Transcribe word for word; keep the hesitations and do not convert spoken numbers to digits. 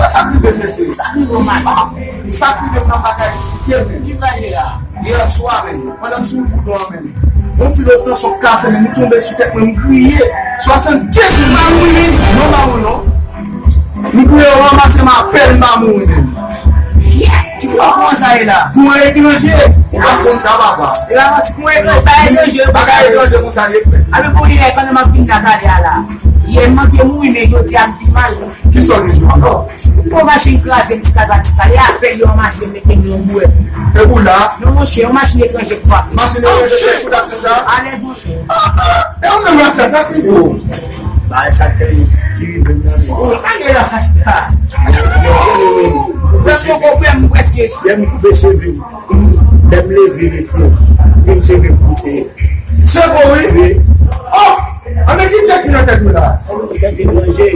Sa k rive m, mesye? Sa k rive w, man? Sa k rive m nan bagay, eksplike m. Ki sa ye la? Yè swa menm, pandan m sou wout an menm, yon fil otan sot kase menm, li tonbe sou tèt mwen, m kriye. Swasannkenz moun. Ou pa mouri? Non, m pa mouri non. M kriye, yo ranmase m apèl, m pa mouri menm. Ki pa kòman sa ye la? Pou yon etranje, ou pa konn sa, papa. E pa manti, pou yon etranje, pa etranje, bagay etranje konsa li ye, frè. Alò, pou li, kanmenm ap vin nan kay la la. Yè m manke mouri, men jodi a m pi mal. Ki sa w gen jodi a? Yon machin kraze m, ti kal pa ti kal. E apèl yo ranmase m, mete m nan bwè. E pou la? Non, monchè, yon machin etranje k frape. Machin etranje fè tout aksyon sa? Alèz, monchè. E ou menm rasta, sa k rive w? Bagay sa k rive m nan men. Sa gen la, rasta. Mwen poko kwè, m prèske si. Lè m koupe cheve m, lè m leve, mesye, vin cheve m pouse. Cheve w, wi? Wi. Oh! Ann ki tchèk ki nan tèt ou la? Tèt etranje.